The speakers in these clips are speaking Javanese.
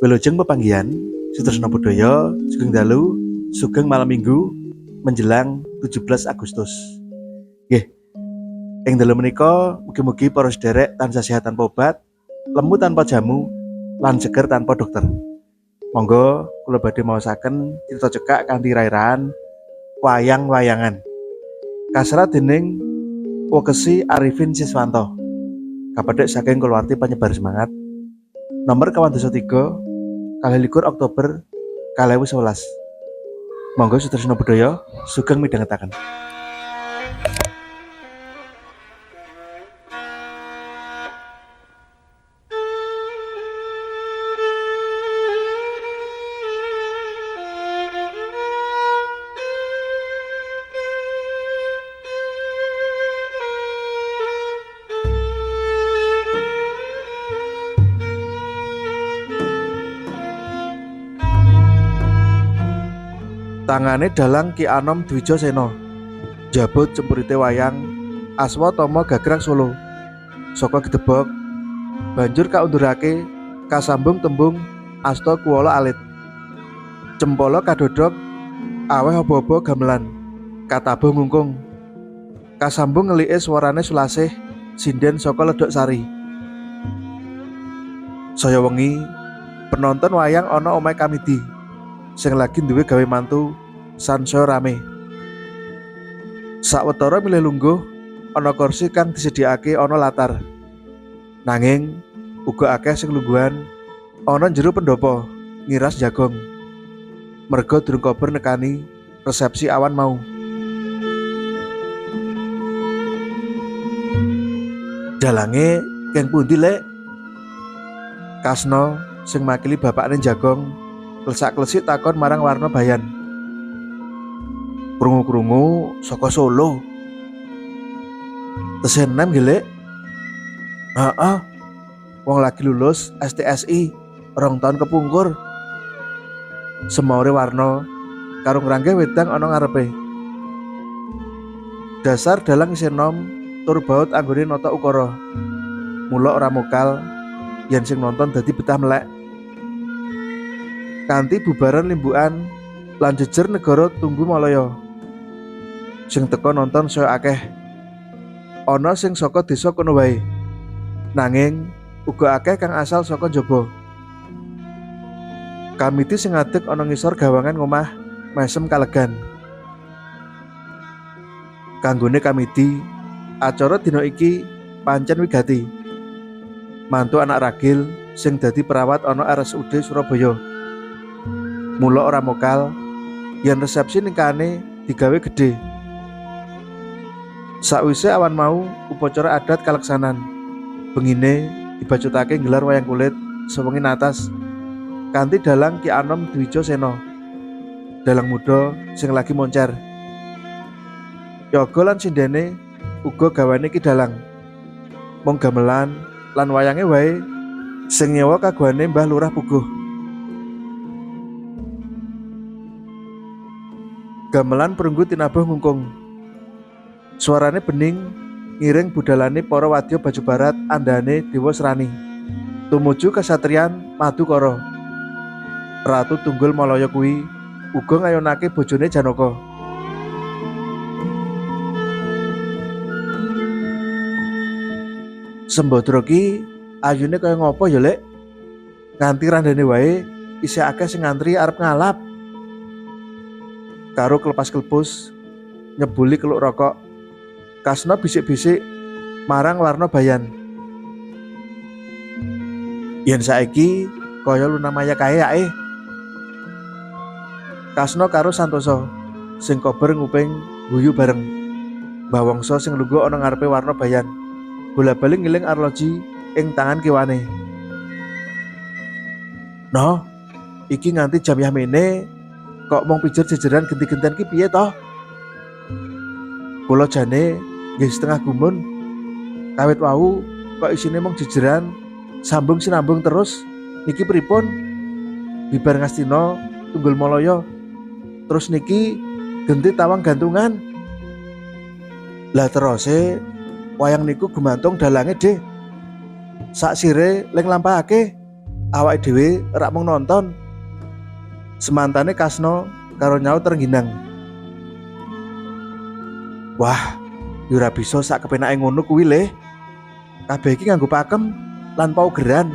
Wilujeng pepanggihan Sutresna Budaya, sugeng dalu, sugeng malam Minggu menjelang 17 Agustus. Nggih. Ing dalu menika mugi-mugi para sederek tansah sehat tanpa obat, lemu tanpa jamu, lan seger tanpa dokter. Monggo kula badhe maosaken crita cekak kanthi rai-raian wayang-wayangan. Kaserat dening Wokesi Arifin Siswanto. Kapedhek saking kulawarti penyebar semangat. Nomor 83 22 Oktober 2011. Monggo Sutresna Budaya sugeng midhangetaken. Tangane dalang Ki Anom Dwijosena. Njabut cempurite wayang Aswatama Gagrag Solo. Saka gedebog banjur kaundurake kasambung tembung asta kuwala alit. Cempala kadhodhog aweh aba-aba gamelan. Katabuh ngungkung. Kasambung ngelike swarane Sulasih sinden saka Ledoksari. Saya wengi penonton wayang ana omahe Kamidi sing lagi duwe gawe mantu sansaya rame. Sawetara milih lungguh ana kursi kang disediakake ana latar. Nanging uga akeh sing lungguhan ana njero pendopo ngiras jagong. Merga durung kober nekani resepsi awan mau. Dalange keng pundi, Lek? Kasno sing makili bapakne jagong klesak-klesik takon marang Warna Bayan. Krungu-krungu saka Solo. Tesih enem nggih, Lek? Heeh. Wong lagi lulus STSI 2 tahun kepungkur. Semaure Warna karo ngranggeh wedang ana ngarepe. Dasar dalang isih enom tur baut anggone nata ukara. Mula ora mokal yen sing nonton dadi betah melek. Kanthi bubaran limbukan lan jejer negara tunggu Malaya. Sing teka nonton saya akeh. Ana sing saka desa kono wae. Nanging uga akeh kang asal saka njaba. Kamiti sing ngadeg ana ngisor gawangan ngomah mesem kalegan. Kanggone Kamiti, acara dina iki pancen wigati. Mantu anak ragil sing dadi perawat ana RSUD Surabaya. Mula ora mokal yen resepsi ningkane digawe gedhe. Sakwise awan mau upacara adat kaleksanan. Bengine dibacutake nggelar wayang kulit sewengi natas kanthi dalang Ki Anom Dwijosena. Dalang muda sing lagi moncer. Yoga lan sindene uga gawane Ki Dalang. Mung gamelan lan wayange wae sing nyewa kaguane Mbah Lurah Puguh. Gamelan perunggu tinabuh ngungkung. Suarane bening ngiring budalane para wadya baju barat andhane Dewa Srani tumuju kasatriyan Madukara. Ratu Tunggul Malaya kuwi uga ngayonake bojone Janaka. Sembadra ki ayune kaya ngopo ya, Lek? Nganti randane wae isih akeh sing ngantri arep ngalap. Karo klepas-klepus nyebuli keluk rokok. Kasno bisik-bisik marang Warna Bayan. Yen saiki kaya Luna Maya kae ae. Kasno karo Santoso sing kober nguping guyu bareng. Mbah Wongso sing lungguh ana ngarepe Warna Bayan. Bola-bali ngiling arloji ing tangan kiwane. No, iki nganti jam yahmene kok mung pijer jejeran genti-gentian ki piye toh? Kula jane nggih setengah gumun. Kawit wau kok isine mung jejeran sambung sinambung terus. Niki pripun? Bibar Ngastina Tunggul Malaya. Terus niki genti tawang gantungan. Lah terose wayang niku gumantung dalange, Dik. Sak sire ling lampahake. Awake dhewe rak mung nonton. Semantane Kasno karo nyaut rengginang. Wah, yo ora bisa sak kepenake ngono kuwi le. Kabeh iki nganggo pakem lan paugeran.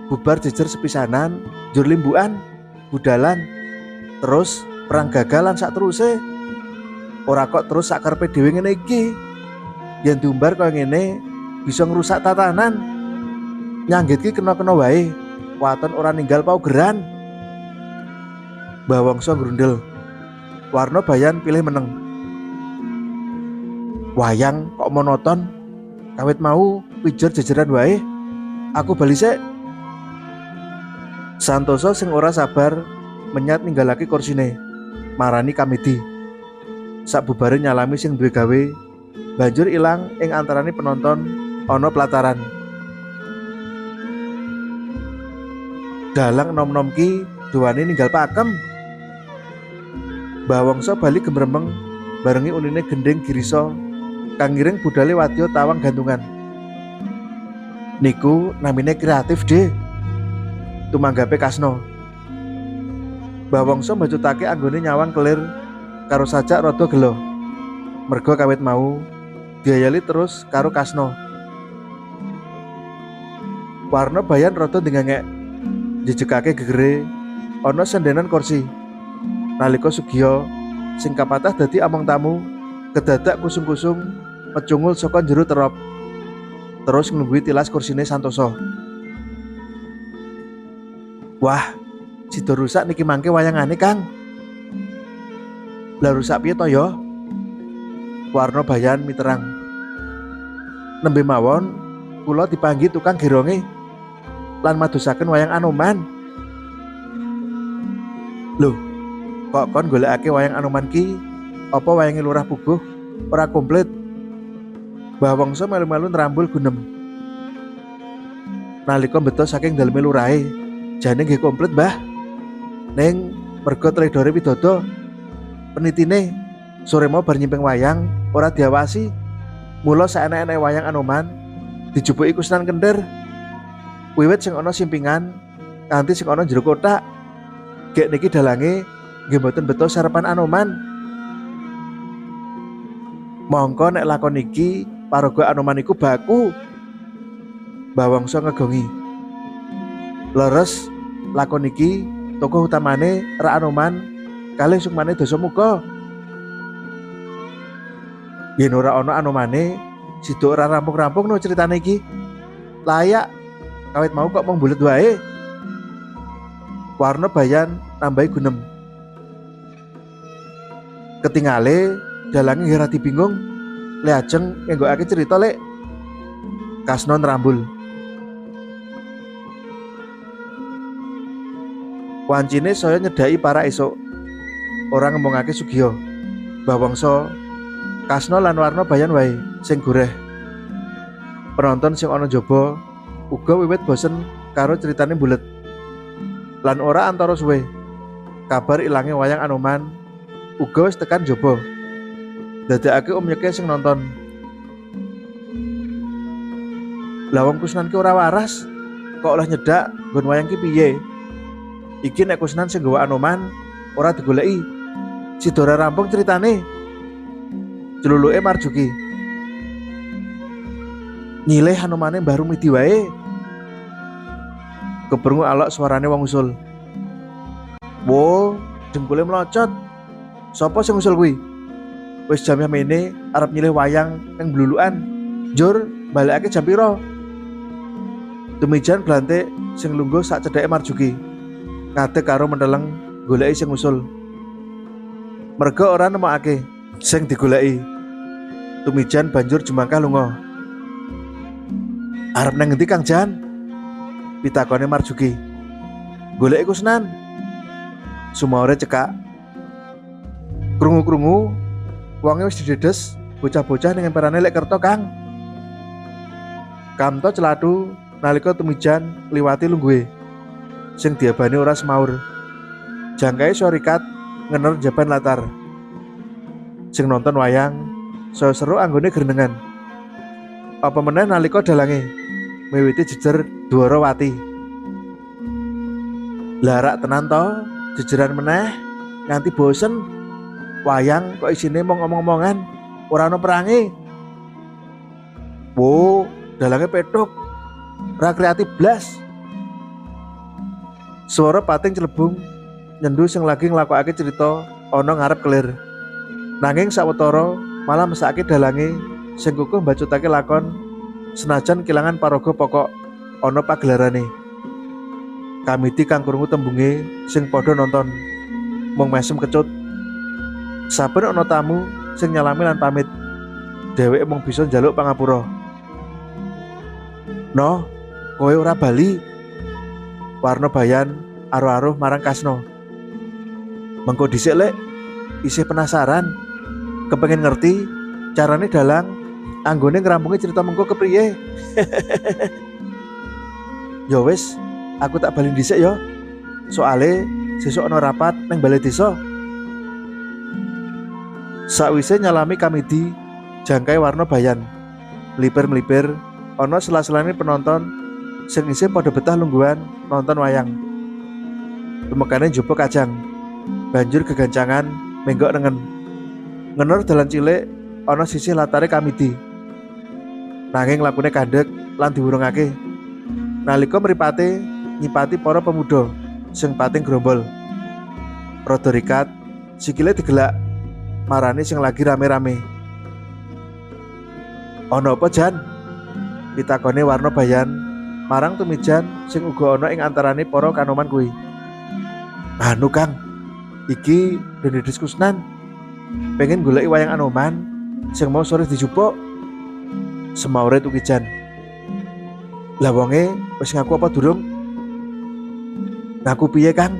Bubar jejer sepisanan, njur limbukan, budalan, terus perang gagal lan sak teruse. Ora kok terus sak karepe dhewe ngene iki. Yen diumbar kaya ngene bisa ngrusak tatanan. Nyanggit ki kena-kena wae. Waton ora ninggal paugeran. Mbah Wongso grundel. Warna Bayan pilih meneng. Wayang kok monoton. Kawit mau pijer jejeran wae. Aku bali sik. Santoso sing ora sabar menyat ninggalake kursine marani Kamidi. Sakbubare nyalami sing duwe gawe, banjur ilang ing antarane penonton ana pelataran. Dalang nom-nom ki duwane ninggal pakem. Mbah Wongso bali gemremeng barengi unine gending Girisa kang ngiring budale wadya tawang gantungan. Niku namine kreatif, De. Tumanggape Kasno. Mbah Wongso mbacutake anggone nyawang kelir karo sajak rada gelo. Merga kawit mau diayali terus karo Kasno. Warna Bayan rada ndengengek. Jejegake gegere ana sendenan kursi. Nalika Sugiyo sing kapatah dadi among tamu kedadak kusung-kusung pecungul saka jero terop. Terus nglungguhi tilas kursine Santoso. Wah, sida rusak niki mangke wayangane, Kang. Lah rusak piye to ya? Warna Bayan miterang. Nembe mawon kula dipanggih tukang geronge lan madosaken wayang Anoman. Loh, kok kon golekake wayang Anoman ki? Apa wayange Lurah Puguh ora komplit? Mbah Wongso melu-melu nrambul gunem. Nalika beto saking daleme lurahe, jane nggih komplit, Mbah. Ning mergo tledore widodo penitine sore mau bar nyimping wayang ora diawasi. Mula saenek-eneke wayang Anoman dijupuki Kusnan Kentir. Wiwit sing ana simpingan kanthi sing ana jero kothak. Gek niki dalange nggih mboten beto sarapan Anoman. Mongko nek lakon iki paraga Anoman iku baku. Mbah Wongso ngegongi. Leres lakon iki tokoh utamane Ra Anoman kalih sukmane Dasamuka. Yen ora ana Anomane, sida ora rampung-rampung no ceritane iki. Layak kawit mau kok mung bulet wae. Warna Bayan nambahi gunem. Ketingale dalange nggih radi bingung. Le ajeng ngenggokake cerita lek. Kasno nrambul. Wancine saya nyedhaki para esuk. Ora ngomongake Sugiyo. Mbah Wongso, Kasno lan Warna Bayan wae sing goreh. Penonton sing ana njaba uga wiwit bosen karo ceritane bulet. Lan ora antara suwe, kabar ilange wayang Anoman uga wis tekan njaba. Dadekake umyeke sing nonton. Lah wong Kusnan ki ora waras, kok oleh nyedak nggon wayang ki piye? Iki nek Kusnan sing nggawa Anoman ora digoleki. Sida ora rampung ceritane. Celuluke Marjuki. Nyilih Hanomane Mbah Rumidi wae. Keprungu alok suarane wong usul. Wo, dengkule melocot. Sopo sing usul kuwi? Wis jam yamene arep nyilih wayang ning blulukan. Njur balekake jam pira? Tumijan blantik sing lungguh sak cedhake Marjuki. Ngadeg karo menteleng goleki sing usul. Merga ora nemokake sing digoleki. Tumijan banjur jumangkah lunga. Arep nang ngendi Kang Jan? Pitakone Marjuki. Goleki Kusnan. Sumaure cekak. Krungu-krungu wonge wis didedes bocah-bocah ning emperane Lek Kerto Kang. Kamto celatu nalika Tumijan liwati lungguhe. Sing diabani ora semaur. Jangkae syarikat ngener jaban latar. Sing nonton wayang saya seru anggone grenengan. Apa meneh nalika dalange miwiti jejer Dwarawati. Larak tenan to, jejeran meneh, nganti bosen. Wayang kok isine mung omong-omongan, ora ana perange. Wo, dalange petuk. Ora kreatif blas. Swara pating celebung nyendu sing lagi nglakokake cerita ana ngarep kelir. Nanging sawetara malah mesake dalange sing kukuh mbacutake lakon senajan kelangan paraga pokok ana pagelarane. Kamidi kang krungu tembunge sing padha nonton mung mesem kecut. Saben ana tamu sing nyalami lan pamit, dheweke mung bisa njaluk pangapura. No, kowe ora bali. Warna Bayan aruh-aruh marang Kasno. Mengko dhisik lek, isih penasaran, kepengen ngerti carane dalang anggone ngrampungi cerita mengko kepriye. Ya wis, aku tak bali dhisik ya. Soale sesuk ana rapat nang balai desa. Sakwise nyalami Kamidi, jangkai Warna Bayan. Melipir-melipir ana sela-selane penonton sing isih padha betah lungguhan nonton wayang. Tumekane njupuk kajang. Banjur gegancangan menggok nengen. Ngenur dalan cilik ana sisih latare Kamidi. Nanging lakune kandhek lan diwurungake. Nalika mripate nyipati para pemuda sing pating grombol. Rada rikat, sikile digelak marani sing lagi rame-rame. Ana apa, Jan? Pitakone Warna Bayan marang Tumijan sing uga ana ing antarane para kanoman kuwi. Anu, Kang, iki Dendedis Kusnan. Pengen goleki wayang Anoman sing mau sore dijupuk. Semaure Tukijan. Lah wonge wis ngaku apa durung? Ngaku piye, Kang?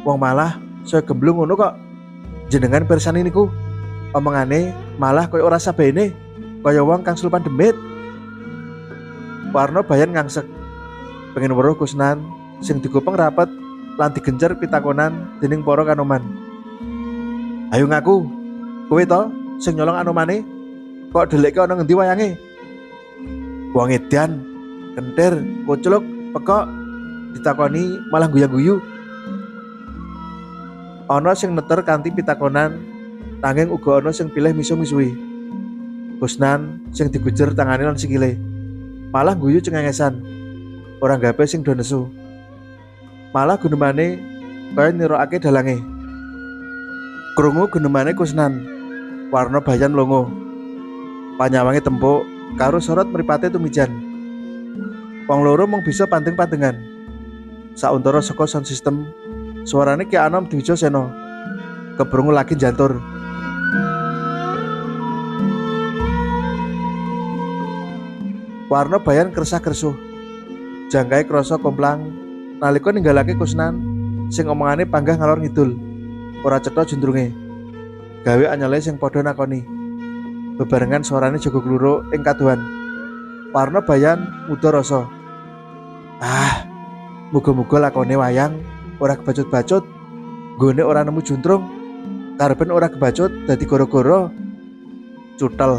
Wong malah saya gemblung ngono kok. Jenengan pirsani niku. Omongane malah koyo ora sabene, kaya wong kang sulupan demit. Warna Bayan ngangsek. Pengen weruh Kusnan sing digopeng rapet lan digencer pitakonan dening para kanoman. Ayo ngaku, kowe to sing nyolong Anomane? Kok dhelekke ana ngendi wayange? Wong edan, kentir, kucluk, pekok, ditakoni malah guya-guyu. Ana sing neter kanthi pitakonan, nanging uga ana sing pilih misuh-misuhi. Kusnan sing digujer tangane lan sikile, malah guyu cengengesan. Ora gape sing do nesu. Malah gunemane kaya nirokake dalange. Krungu gunemane Kusnan, Warna Bayan lunga. Panyawange tempuk karo sorot mripate Tumijan. Wong loro mung bisa pandeng-pandengan. Sauntara saka sound system, suarane Ki Anom Dwijosena. Kebrungu lagi jantur. Warna Bayan kresah-kresuh. Jangkae krasa komplang nalika ninggalake Kusnan sing omongane panggah ngalor ngidul. Ora cetha jundrunge. Gawe anyele sing padha nakoni. Bebarengan suarane jaga kluruk ing kadohan. Warna Bayan muda rasa. Ah, muga-muga lakone wayang ora kebacut-bacut, nggone ora nemu juntrung, karben ora kebacut dadi goro-goro cutel.